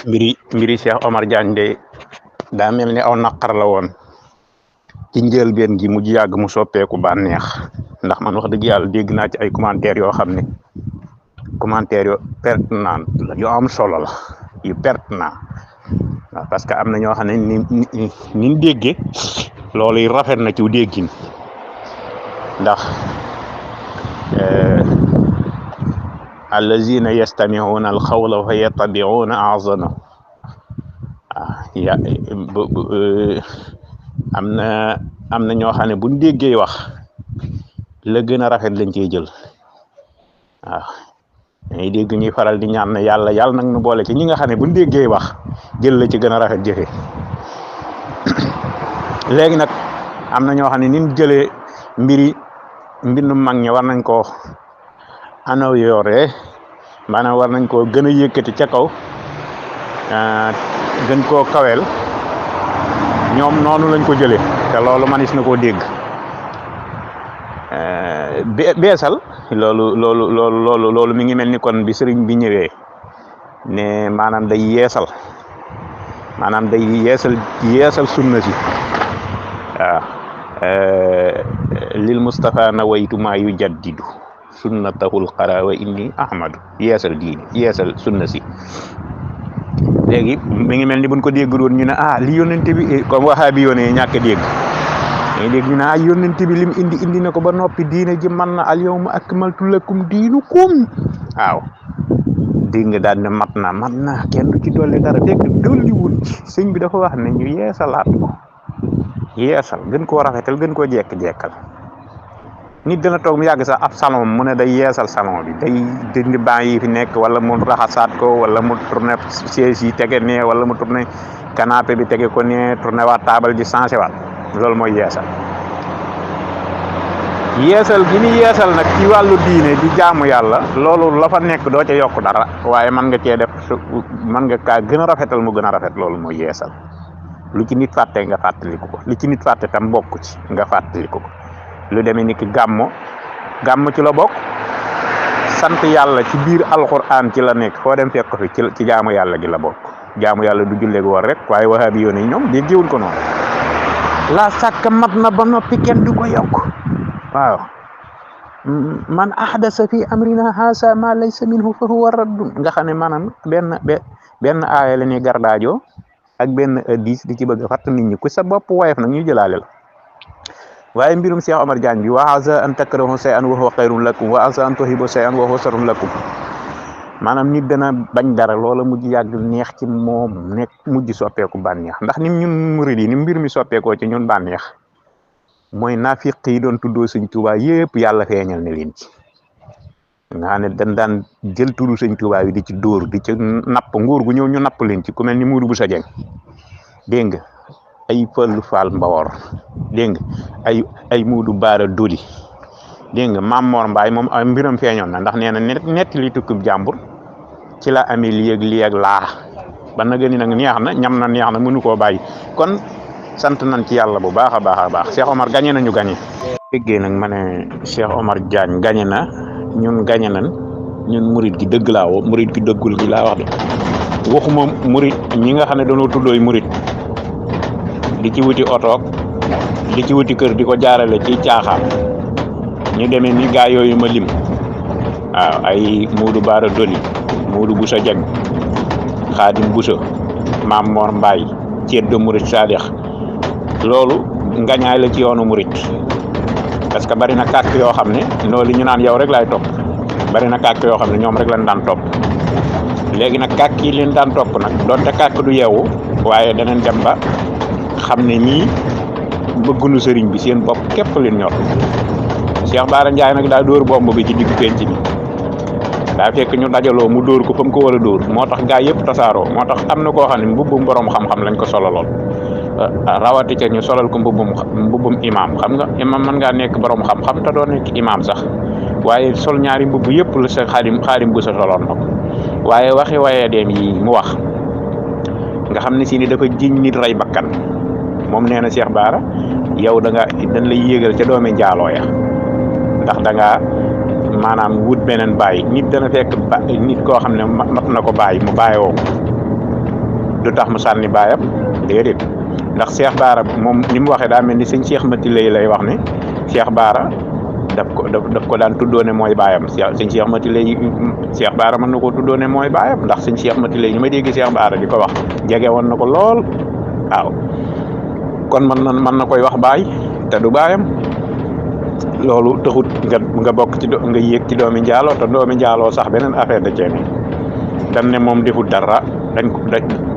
mbiri Cheikh Omar Diagne de daa mel ni aw naqar la woon ci njëlbeen gi mujj yàgg mu soppeeku bànneex ndax man wax dëgg yàlla dégg naa ci ay commentaires yoo xam ne commentaires yu pertinent la yu am solo la yu pertinent waaw parce que am na ñoo xam ne ni déggee loolu yi rafet na ci déggin ndax allazina yastami'una alxawla fa yattabi'una ahsana ya am na ñoo xam ne buñ déggee wax la gën a rafet lañ cey jël waaw dañuy dégg ñuy faral di ñaan ne yàlla nag nu boole ci ñi nga xam ne buñ déggee wax jël la ci gën a rafet jëfe léegi nag am na ñoo xam ne ni mu jëlee mbindum mag ñi war nañ koo amélioré maanaam war nañ koo gën a yëkkati ca kaw gën koo kaweel ñoom noonu lañ ko jëlee te loolu manis na koo dégg beesal loolu mi ngi mel ni kon bi sëriñ bi ñëwee ne maanaam day yeesal sunna si waaw lil Mustafa nawaytu maa yu jaddidu sunnatahul xara wa inni ahmadu yeesal diini yeesal sunna si léegi mi ngi mel ni buñ ko dégg doon ñu ne li yónnente bi comme waxaabi yoone ñàkk dégg dañuy dégg ñu ne yónnente bi lim indi na ko ba noppi diine ji man na al yawma akmaltu lakum diinukum waaw dégg nga daal ne mat na kenn du ci dolli dara dégg dolliwul sëñ bi dafa wax ne ñu yeesalaat ko yeesal gën koo rafetal gën koo jekk-jekkal nit dana toog mu yàgg sax ab salon mu ne day yeesal salon bi day dindi banc yi fi nekk wala mu raxasaat ko wala mu tourné siège yi tege ne wala mu tourné canapé bi tege ko ne tourné waat table ji changé waat loolu mooy yeesal gi ni yeesal nag ci wàllu diine di jaamu yàlla loolu la fa nekk doo ca yokk dara waaye mën nga cee def mën nga kaa gën a rafetal mu gën a rafet loolu mooy yeesal lu ci nit fàtte nga fàttaliku ko lu ci nit fàtte tam bokk ci nga fàttaliku ko lu demee ni ki gàmmo ci la bokk sant yàlla ci biir alquran ci la nekk foo dem fekk ko fi ci jaamu yàlla gi la bokk jaamu yàlla du julleeg war rek waaye wahabi yoon yi ñoom déggewuñ ko noonu la sàkk mat na ba noppi kenn du ko yokk waaw man ahdasa fi amrina haasa ma laysa minhu fa huwa raddun nga xam ne maanaam benn aaya la ñuy gardaajoo ak benn hadiis di ci bëgg a fàtt nit ñi ku sa bopp woyof nag ñu jëlaale la waaye mbirum Cheikh Omar Diagne bi wa asa an takrahu shay'an wa huwa khayrun lakum wa asa an tuhibbu shay'an wa huwa sharrun lakum maanaam nit dana bañ dara loola mujj yàgg neex ci moom nekk mujj soppeeku bànneex ndax nim ñun murid yi ni mbir mi soppeekoo ci ñun bànneex mooy naafiq yi doon tuddoo Sëñ Tuubaa yëpp yàlla feeñal ne leen ci nga xam ne dañ daan jël turu Sëñ Tuubaa yi di ci dóor di ci napp nguur gu ñëw ñu napp leen ci ku mel ni Mourou Boussa Dieng dégg nga ay Fallu Fall Mbawor dégg nga ay Muudu Baara Doli dégg nga Maam Mor Mbaay moom ay mbiram feeñoon na ndax nee na netti li tukkub jàmbur ci la amee lii ak laa ba na gën nag neex na ñam na neex na mënu koo bàyyi kon sant nañ ci yàlla bu baax a baax Cheikh Omar gañe nañu gañe déggee nag ma ne Cheikh Omar Diagne gañe na ñun gañe nañ ñun murit gi dëgg laa woo murit gi dëggul gi laa wax de waxuma murit ñi nga xam ne dañoo tuddooy murit di ci wuti otoog di ci wuti kër di ko jaarale ci caaxaan ñu demee ni gaa yooyu ma lim waaw ay Muudu Baara Doli Muudu Boussa Dieng Xaadim Boussa Maam Mor Mbaay Ceddo Murit Saadix loolu ngañaay la ci yoonu murit parce que bari na kàkk yoo xam ne loolu ñu naan yow rek laay topp bari na kàkk yoo xam ne ñoom rek lañ daan topp léegi nag kàkk yi leen daan topp nag doonte kàkk du yeewu waaye danañ dem ba xam ne ñii bëggunu sëriñ bi seen bopp képp leen ñor Cheikh Bara Ndiaye nag daa dóor bomb bi ci digg penc bi daa fekk ñu dajaloo mu dóor ko fa mu ko war a dóor moo tax gaa yëpp tasaaroo moo tax am na koo xam ne mbubbum borom xam-xam lañ ko sololool rawati ca ñu solal ko mbubbum imaam xam nga imaam mën ngaa nekk borom xam-xam te doo nekk imaam sax waaye sol ñaari mbubb yëpp la sa xaadim bu sa soloon na ko waaye waxi waaye dem yi mu wax nga xam ne si ni dafa jiñ nit rey bakkan moom nee na Cheikh Bara yow dañ lay yéegal ca doomi njaaloo ya ndax da nga maanaam wut beneen bàyyi nit dana fekk nit koo xam ne mat na ko bàyyi mu bàyyi woo du tax mu sànni baayam déedéet ndax Cheikh Bara moom ni mu waxee daa mel ni sëñ Cheikh Mati lay wax ne Cheikh Bara daf ko daan tuddoo ne mooy baayam sëñ Cheikh Mati lay Cheikh Bara mën na koo tuddoo ne mooy baayam ndax sëñ Cheikh Mati lay ñu ma dégg Cheikh Bara di ko wax jege woon na ko lool waaw kon mën na koy wax baay te du baayam loolu taxut nga bokk ci nga yéeg ci doomi njaaloo te doomi njaaloo sax beneen affaire de ceeb dañ ne moom defut dara dañ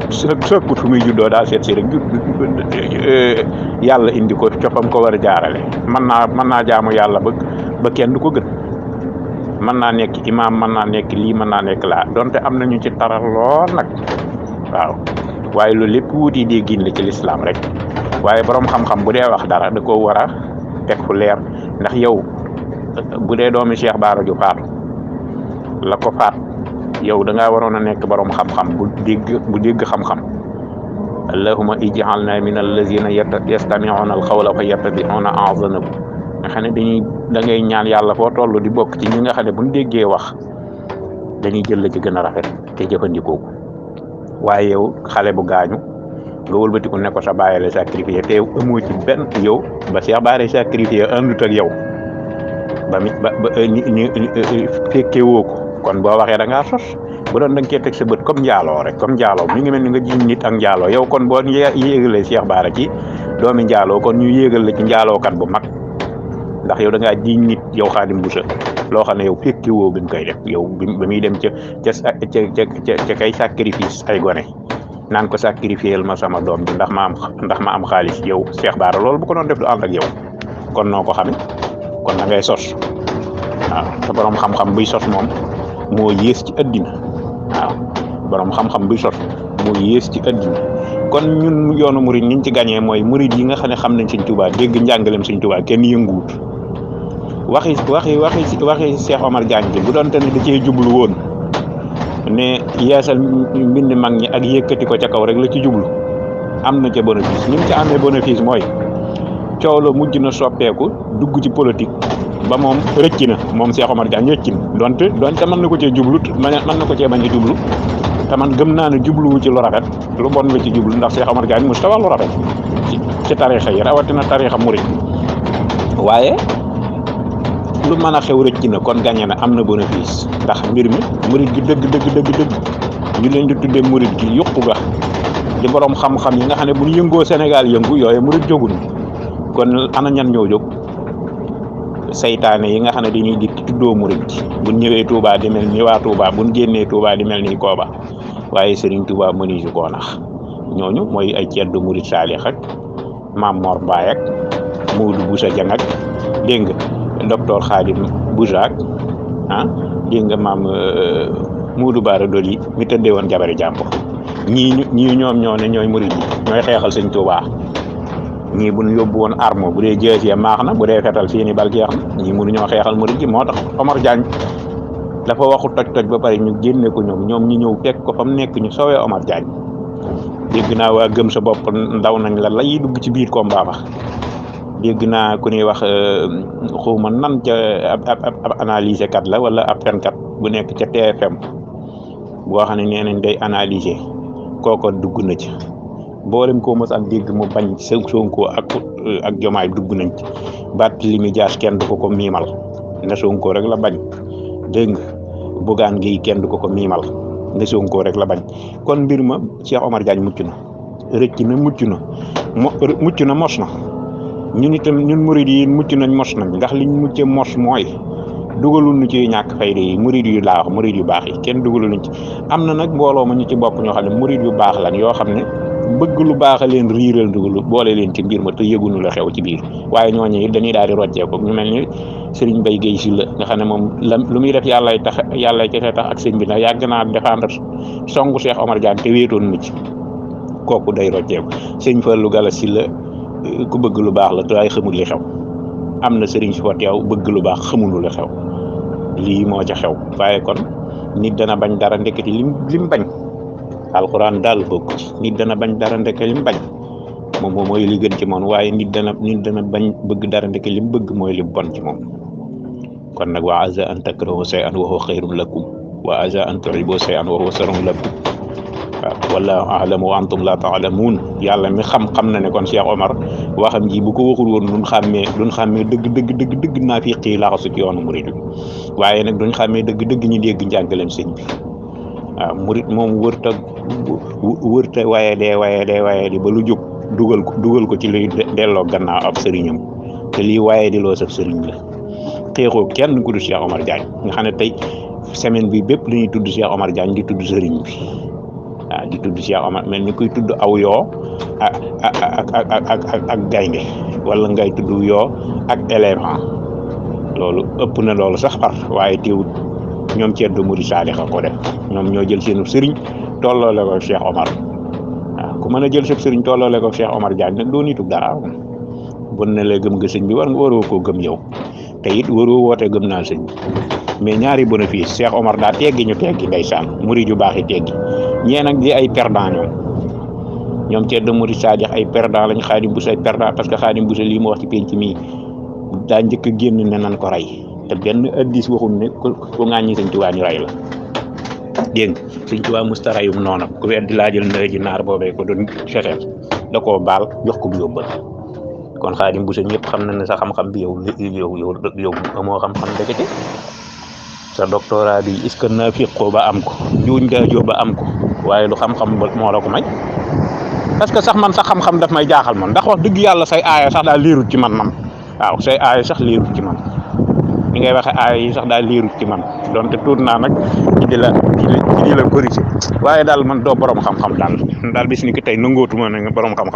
sëkkut fu muy juddoo daa seet si rek yàlla indi ko coppam ko war a jaarale mën naa jaamu yàlla ba kenn du ko gën mën naa nekk imaam mën naa nekk lii mën naa nekk laa donte am nañu ci taral lool nag waaw waaye loolu lépp wuti déggin la ci lislaam rek waaye borom xam-xam bu dee wax dara da ko war a teg fu leer ndax yow bu dee doomi Cheikh Bara ju faatu la ko faat yow da ngaa waroon a nekk borom xam-xam bu dégg xam-xam allahumma ij'alna min allazina yastami'una alqawla fa yattabi'una ahsanahu nga xam ne da ngay ñaan yàlla foo toll di bokk ci ñi nga xam ne buñ déggee wax dañuy jël la ci gën a rafet te jëfandikoo ko waaye yow xale bu gaañu nga wëlbatiku ne ko sa bàyyi la sacrifié te yow amoo ci benn yow ba Cheikh Bara sacrifié àndut ak yow ba fekkee woo ko kon boo waxee da ngaa sos bu doon da nga cee teg sa bët comme njaaloo rek comme njaaloo mi ngi mel ni nga jiñ nit ak njaaloo yow kon boo yéegalee Cheikh Bara ci doomi njaaloo kon ñu yéegal la ci njaalookat bu mag ndax yow da ngaa jiñ nit yow Xaadim Buso loo xam ne yow fekke woo bi mu koy def yow ba muy dem ca kay sacrifice ay gone naan ko sacrifier ma sama doom bi ndax ma am xaalis yow Cheikh Bara loolu bu ko doon def du ànd ak yow kon noo ko xamee kon da ngay sos waaw te borom xam-xam buy sos moom moo yées ci àddina waaw borom xam-xam buy sos moo yées ci àddina kon ñun yoonu murid niñ ci gagné mooy murid yi nga xam ne xam nañ Sëñ Tuubaa dégg njàngaleem Sëñ Tuubaa kenn yënguwut waxi Cheikh Omar Diagne bi bu doon te ne da cee jublu woon ne yeesal mbind mag ñi ak yëkkati ko ca kaw rek la ci jublu am na ca bénéfice ni mu ca amee bénéfice mooy coow la mujj na soppeeku dugg ci politique ba moom rëcc na moom Cheikh Omar Diagne rëcc na donte mën na ko cee jublu mën na ko cee bañ a jublu te man gëm naa ne jubluwu ci lu rafet lu bon la ci jublu ndax Cheikh Omar Diagne mos ta wax lu rafet ci tariixa yi rawatina tariixa murid waaye lu mën a xew rëcc na kon gagné na am na bénéfice ndax mbir mi murid gi dëgg ñu leen di tuddee murid gi yokku ga di borom xam-xam yi nga xam ne bu ñu yëngoo Sénégal yëngu yooyu murid jóguñ kon ana ñan ñoo jóg saytaane yi nga xam ne dañuy dikk tuddoo murid gi buñ ñëwee Touba di mel ni waa Touba buñ génnee Touba di mel ni Kooba waaye Serigne Touba mënuñu koo nax ñooñu mooy ay ceddu murid saalix ak Maam Mor Mbaye ak Modou Boussa Dieng ak dégg nga docteur Khadim Boussa ak dégg nga maam Modou Bara Dolly mi tëddee woon jabari jàmbur ñii ñoom ñoo ne ñooy murid yi ñooy xeexal Sëñ Touba ñii bu ñu yóbbu woon arme bu dee jeesee maax na bu dee fetal fii ni bal jeex na ñii mënuñoo xeexal murid yi moo tax Omar Diagne dafa waxu toj ba pare ñu génne ko ñoom ñu ñëw fekk ko fa mu nekk ñu soowee Omar Diagne dégg naa waa gëm sa bopp ndaw nañ la lay dugg ci biir combat ba dégg naa ku ñuy wax xawma nan ca ab analyser kat la wala ab fenkat bu nekk ca TFM boo xam ne nee nañ day analyser kooko dugg na ci boolem koo mos ak dégg mu bañ Sonko ak Jomaay dugg nañ ci Barthélémy Dias kenn du ko miimal ne Sonko rek la bañ dégg nga Bougane Gueye kenn du ko miimal ne Sonko rek la bañ kon mbir ma Cheikh Omar Diagne mucc na rëcc na mucc na mos na ñun itam ñun murid yi mucc nañ mos nañ ndax liñ mucce mos mooy dugalul ñu ci ñàkk fayda yi murid yu laa wax murid yu baax yi kenn dugalul ñu ci am na nag mbooloo ma ñu ci bokk ñoo xam ne murid yu baax lañ yoo xam ne bëgg lu baax a leen riiral dugalu boole leen ci mbir ma te yëgunu la xew ci biir waaye ñooñu it dañuy daal di rocceeku ñu mel ni Serigne Mbaye Guèye Sylla nga xam ne moom lu muy def yàllay kese tax ak sëñ bi nag yàgg naa défendre songu Cheikh Omar Diagne te wéetoon na ci kooku day rocceeku sëñ Fallou Gala Sylla ku bëgg lu baax la te ay xamul li xew am na sëriñ si fa teew bëgg lu baax xamul li xew lii moo ca xew waaye kon nit dana bañ dara ndeketi lim bañ alxuraan daal bokk ci nit dana bañ dara ndeke lim bañ moom mooy li gën ci moom waaye nit dana bañ bëgg dara ndeke lim bëgg mooy li bon ci moom kon nag wa asa an takrahu shay'an wa huwa khayrun lakum wa asa an tuhibbu shay'an wa huwa sharrun lakum wallahu a'lamu wa antum la ta'lamun yàlla mi xam na ne kon Cheikh Omar waxam ji bu ko waxul woon duñ xàmmee dëgg naafiq yi laxasu ci yoonu murid waaye nag duñ xàmmee dëgg ñi dégg njàngaleem sëñ bi murid moom wërta waaye dee ba lu jóg dugal ko ci luy delloo gannaaw ab sëriñam te lii waaye di loo saf sëriñ la xeexoo kenn ku du Cheikh Omar Diagne nga xam ne tey semaine bi bépp li ñuy tudd Cheikh Omar Diagne di tudd sëriñ bi di tudd Cheikh Omar mel ni kuy tudd aw yoo ak gaynde wala ngay tudd yoo ak élément loolu ëpp na loolu sax far waaye teewut ñoom ceddo muri saalixa ko def ñoom ñoo jël seenu sëriñ tolloole ko Cheikh Omar ku mën a jël sab sëriñ tolloole ko Cheikh Omar Diagne nag doo nitu dara bon ne la gëm nga sëñ bi waroo koo gëm yow te it waroo woote gëm naa sëñ bi mais ñaari bénéfice Cheikh Omar daa teggi ñu teggi ndeysaan murid yu baax yi teggi ñee nag di ay perdant ñoom ceddo murid saadix ay perdant lañ Xaadim Buso ay perdant parce que Xaadim Buso lii mu wax ci penc mi daa njëkk a génn ne nan ko rey te benn addis waxul ne ku ŋàññi sëñ Tuubaa ñu rey la dégg nga sëñ Tuubaa musta reyum noonu ku weddi laa jël ndey ji naar boobee ko doon fexeel da koo baal jox ko bu yóbbal kon Xaadim Buso ñëpp xam na ne sa xam-xam bi yow amoo xam-xam dëgg sa doctorat bi est-ce que naafiqoo ba am ko juuñ gaajoo ba am ko waaye lu xam-xam moo la ko may parce que sax man sax xam-xam daf may jaaxal man ndax wax dëgg yàlla say aaya sax daal liirut ci man waaw say aaya sax liirut ci man ni ngay waxe aaya yi sax daal liirut ci man donte tuut naa nag di la corriger waaye daal man doo borom xam-xam daal bis ni ki tey nangootuma ne borom xam-xam